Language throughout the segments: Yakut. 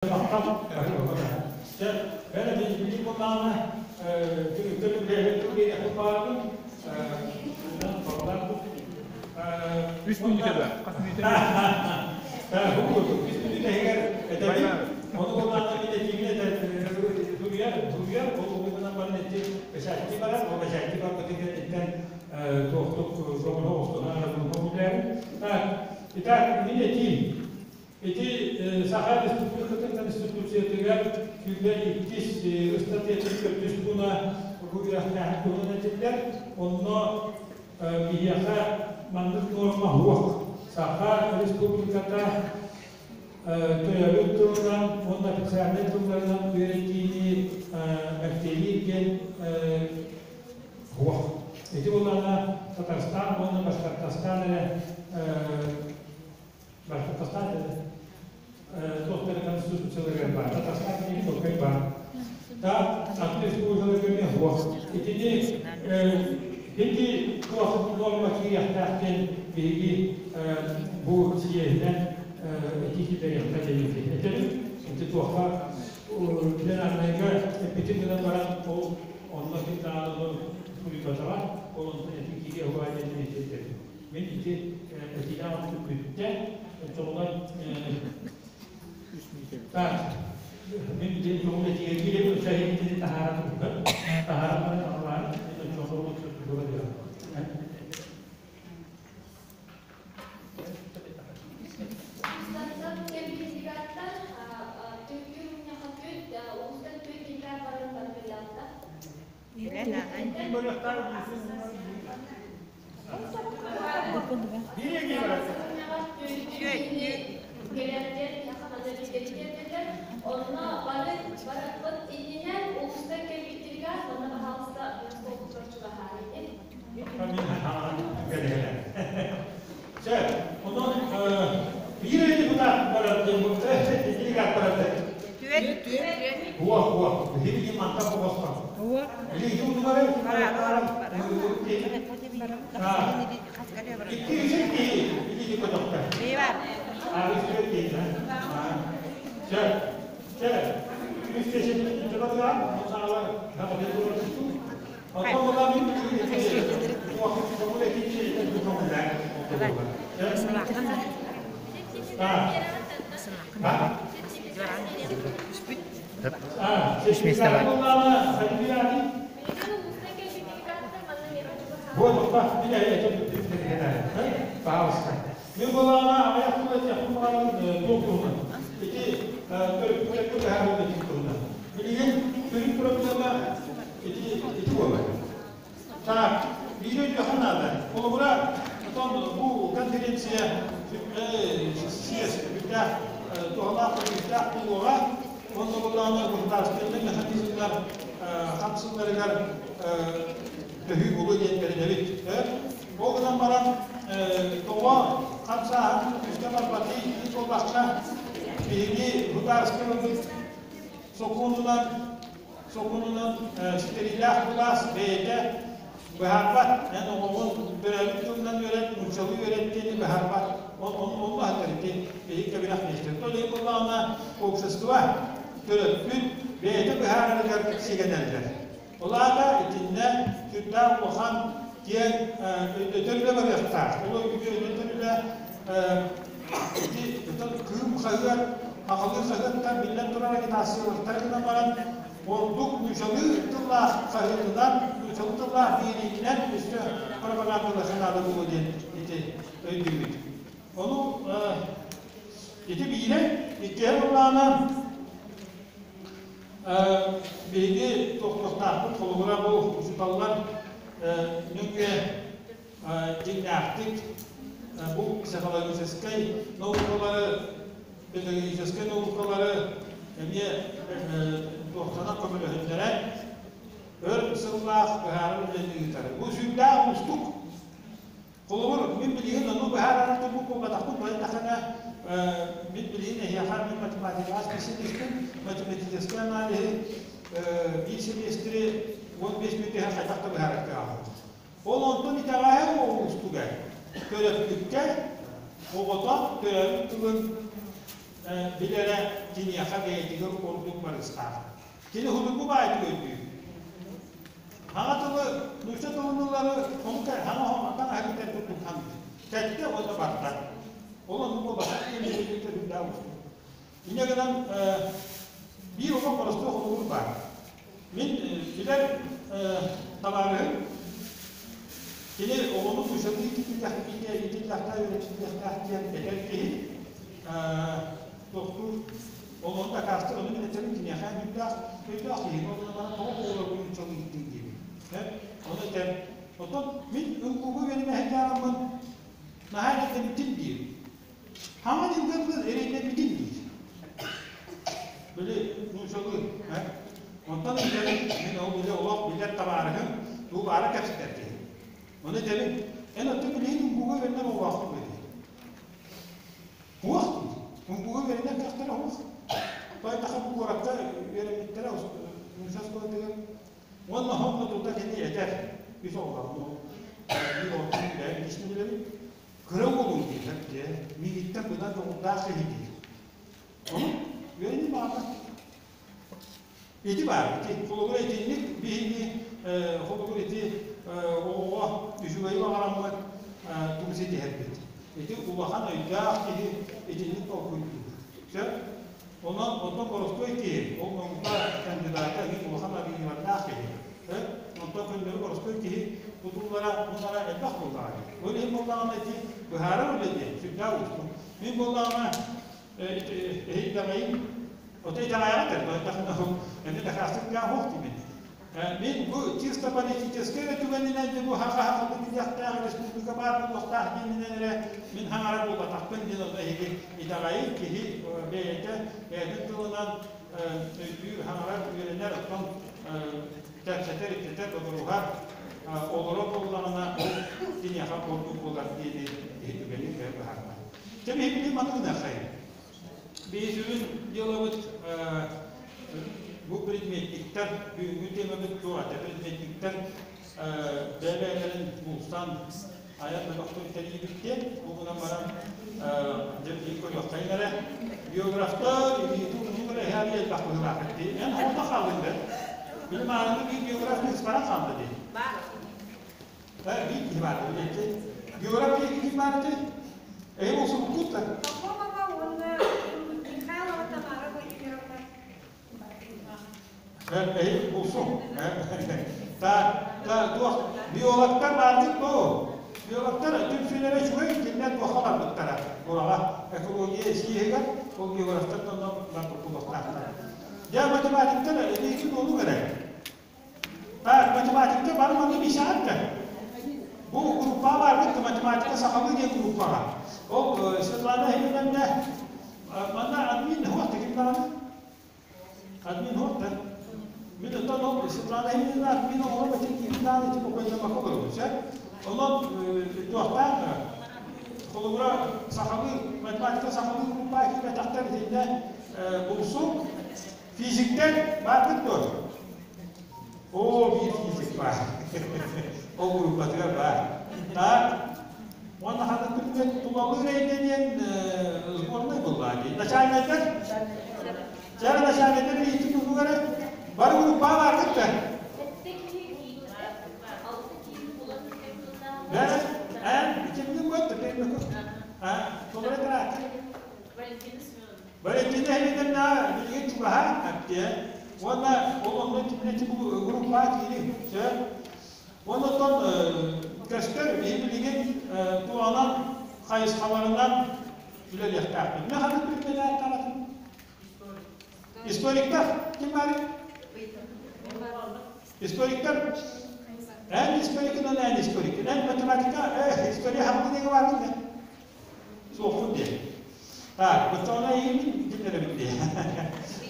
Чэ, бэрэ билии буоллаҕына, түмүктэр үлэһит биэриэхпит баарбын. Үс мүнүүтэ да? Хас мүнүүтэ? Бу курдук, үс мүнүүтэ иһигэр этэбин. Ону буоллаҕына мин этиибин этэр суруйар, суруйар, ол угунан баран ити бэчээттии барар, ол бэчээттии барбытын кэнниттэн туохтук соҕуруу оҕустуһан көҥүллээбит. Так, итак, мин этиим. Ити Саха Республикатын Конституциятыгар 102 ыстатыйатын төрдүс пууна бу үөрэхтээһин туһунан этиллэр. Онно биһиэхэ маннык нуорма суох. Саха Республиката төрөөбүт тылынан уонна официальнай тылларынан үөрэтиини мэктиэлиир диэн суох. Ити буоллаҕына Татарстан уонна Башкортостан эрэ Башкортостан туохтары конституцияларыгар баар, Татарстан кини толкай баар. Та атын республикаларга эмиэ суох. Итини ити туох нуорма киириэхтээх диэн биһиги бу съеһинэн этии киллэриэххэ диэн этэбин. Ити туохха пленарнайга эппитин гынан баран ол онно ким даҕаны суруйбатаҕа, ол онтон этии киириэ уһуга диэн этиэтэбин. Мин ити этиилээх оттук бүттэ. Оччоҕуна так, мин ити көҥүл этиигэ киирэбин, оччо иһитини таһаара турда. Таһаара баран аҕалаан, оччоҕо туга диэн. Устаттан кэлбитигаттан түккү мунньаха түт, улуустан түт делегат баран барбыйлаатта. Онно бары барыппыт иннинэн улуустан кэлбиттэригэр манна баһаалыста столбутугар чугаһаан Чэ, онон биир депутат барар делегат барар Уох, уох, биһиги мантан боҕостон. Билиги удумары Икки үчүн киһи илиги көтөхтө. Үчүн киһи. Чэ, чэ, үс кешин чабатыга, саалар, Оттон була мин Үс миэстэ бар. Мен булаана аяқ тула туһунан ити төрүппүтэ туһунан. Билигин төрүт проблема ити ити буолар. Так, биир өйдүөххэ наада. Холобура, отон бу конференция съезд бүтээх туһалаах көдьүүстээх буолуоҕа. Уонна буоллаҕына государственнай механизмнар хамсыыларыгар төһүү буолуо диэн эрэнэбит. Ол гынан баран тоҕо хамсааһын күүскэ барбатый буоллахха, биһиги государствобыт сокуонунан Сокуонунан ситэриилээх былаас бэйэтэ быһаарбат. Эн оҕоҕун төрөөбүт тылынан үөрэт, нууччалыы үөрэт диэни быһаарбат. Онно аһатар ити биһиги кэбирэх миэстэ. То иһин буоллаҕына общество төрөппүт бэйэтэ быһаарарыгар сигэнэллэр. Ол аата итиннэ сүрдээх улахан киэҥ өйдөтөр үлэ барыахтаах. Ол өйдөтөр үлэ ити кыым хаһыат, аҕалыы хаһыаттар биллэн турар агитациялыктар гынан баран, ордук нуучалыы тыллаах хаһыатынан, нуучалыы тыллаах биэриитинэн өссө пропагандалаһыы наада буолуо диэн ити өйдүүбүт. Ону ити биирэ, иккиһэ буоллаҕына, биһиги тохтуохтаахпыт холобура бу учууталлар нөҥүө дьиҥнээхтик бу психологическай наукалары, педагогическай наукалары эмиэ туохтанан көмөлөһүннэрэн өр сыллаах быһаарар үлэни ыытар. Бу сүрдээх уустук. Холобур, мин билигин ону быһаарар курдук буолбатахпын, буоллахына мин билигин эһиэхэ мин математикаҕа специалистпын, математическай аналиһы биир семестри 15 мүнүүтэ хайдах да быһаарар кыаҕым. Ол онтон итэҕэһэ уустуга төрөппүккэ оҕото төрөөбүт тылын билэрэ. киниэхэ бэйэтигэр ордук барыстаах. Кини судургу баайдык өйдүүр. Хаҥа тылы, нуучча тылын ылары хомук хаҥа хоҥаттан аһыгытар курдук ханыыр. Кэттэ уонна барда. Ол оннук буолбатах диэн өйдөбүлгэ үрдээх уустук. Инньэ гынан биир олох боростуой холобур баар. Мин билэр табаарыһым кини оҕону нууччалыы иитиллэхтиитэ иитиллэхтээх үөрэтиллиэхтээх диэн этэр киһи тохтуур ол ону дакаастыыр ону мин этэбин киниэхэ өйдөөх өйдөөх киһи ол баран тоҕо оҕолоргун нууччалыы ииттиҥ диибин ону этэр оттон мин ылгууга үөрэнэ сылдьараммын наһаа эрэйдэммитим диир Хаҥа дьылгырбыт эрэйдэммитин диир. Били нууччалыы. Онтон этэбин, мин ол били олох билэр табаарыһым, тугу баара кэпсэтэр киһи. Ону этэбин, эн оттон билигин уҥкууга үөрэнэр оҕолооххун дуо диир. Суох диир. Уҥкууга үөрэнэр кыахтара суох. Тойтаха бу куоракка үөрэммиттэрэ нуучча оскуолатыгар. Уонна онно тута кини этэр, үс оҕолоох, биир оҕоттон бэйэм иккисин билэбин. Кыра уолум диэтэр дьэ, миигиттэн быдан дьоҕурдаах киһи диир. Ону үөрэнии баҕарбат. Ити баар, ити холобур итинник биһиги холобур ити оҕоҕо үчүгэйи баҕараммыт тугу ситиһэрбит. Ити улахан өйдөөх киһи итинник толкуйдуур. Сөп? Онон онтон боростуой киһи, ол наука кандидата иһин улахан арыйыылардаах киһи. Онтон көннөрү боростуой киһи тутуллара мунара элбэх буоллаҕа дии. Ол иһин буоллаҕына ити быһаарар үлэ диэн сүрдээх уустук. Мин буоллаҕына эһи итэҕэйим, ото итэҕэйэҕит эрэ, эмиэ дакаастык суох диибин. Мин бу чисто политическай эрэ түгэнинэн дьэ бу хаха билиэхтээх республика баар буолуохтаах диэнинэн эрэ мин хаҥара буолбатахпын диэн онно эһиги итэҕэйин киһи бэйэтэ бэйэтин тылынан өйдүүр, хаҥарар, үөрэнэр, оттон кэпсэтэр, ититэр, бодоруһар олорор буоллаҕына ол киниэхэ ордук буолар диэни киһи түгэни кыайан быһаарбат. Чэ биһиги маннык гыныаххайын. Биһи сүрүн дьыалабыт бу предметниктэр, бүгүҥҥү темабыт туох этэ? Предметниктэр бэйэ-бэйэлэрин булсан айан бөлөхтөр тэрийбит диэн, бу гынан баран дьэ биир көрүөххэйин эрэ. Географтар, илиитин уһун эрэ эһээри элбэх быһыылаах дии. Эн хонто хааллыҥ да? Били мааныгы биир географ кыыс баран хаалла дии. Баар. Биир киһи баар билээччи. Географ биир киһи баар этэ. Эһи булсубуккут да? Пахомова уонна Михайлова Тамара Владимировна. Эһи булсуҥ. Та, та, туох, биологтар баардык бу. Биологтар түмсүүлэрэ үчүгэй, кинилэр туохха барбыттара. Бураҕа экология сииһигэр ол географтар да онно барбыт буолуохтаахтар. Дьэ, математиктар эбиитин буолуҥ эрэ. Так, математика бары манна мишаат да. Бу группаҕа баарбыт математика сахалыы диэн группаҕа. Ол Светлана Химиновна манна админ хуох ким даҕаны? Админ хуох да. Мин оттон ол Светлана Химиновна админ оҕолор этин ким даҕаны ити буквально олорбут сөп. Онон туохтаах холобура сахалыы математика сахалыы группа киирбэтэхтэр итиннэ булсук Физиктэр бааргыт дуо? Оо, биир физик баар. Ол группатыгар баар. Так, уонна ханнык предмет тулалыыр эйгэ диэн сборнай буоллаҕа дии. Начальнайдар? Чэ, начальнайдар иитин туһугар бары группаҕа бааргыт да? Да, эн итинник вот, А, толору траат. Валентина Ильинична билигин чугаһаан эптиэ уонна ол онно кинилэти группаҕа киириҥ сөп. Уонна оттон көстөр биһи билигин туоҕунан хайысхаларынан үлэлиэхтээхпит. Мин ханнык предмети ааттаабатым? Историктар ким баарый? Историктар эн историкынан эн историк. Эн математика, история ханнык бааргын да? Суохпун диэн. Так, оччоҕуна эйигин киллэрэбит дии.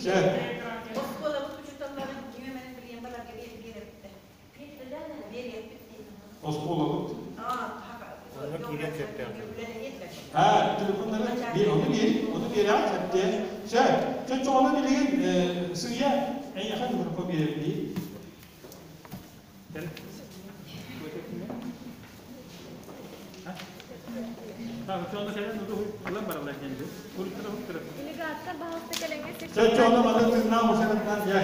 Сөп. Оскуолабыт учууталларын кими билиэн баларга биэрэбиттэр. Биэриэхпит дии. Оскуолабыт. Онно киириэн сөптөөх. А, телефоннары биэр, ону биэр, ону биэрэҕит сөптөө. Сөп. Чочоҕуна билигин сыыйа эйиэхэ микрофон биэрэбит дии. Делегаттар баһылыкта кэлэҥҥит. Чэ, чэ, ону маны тыыннаах усанаттан дьэ.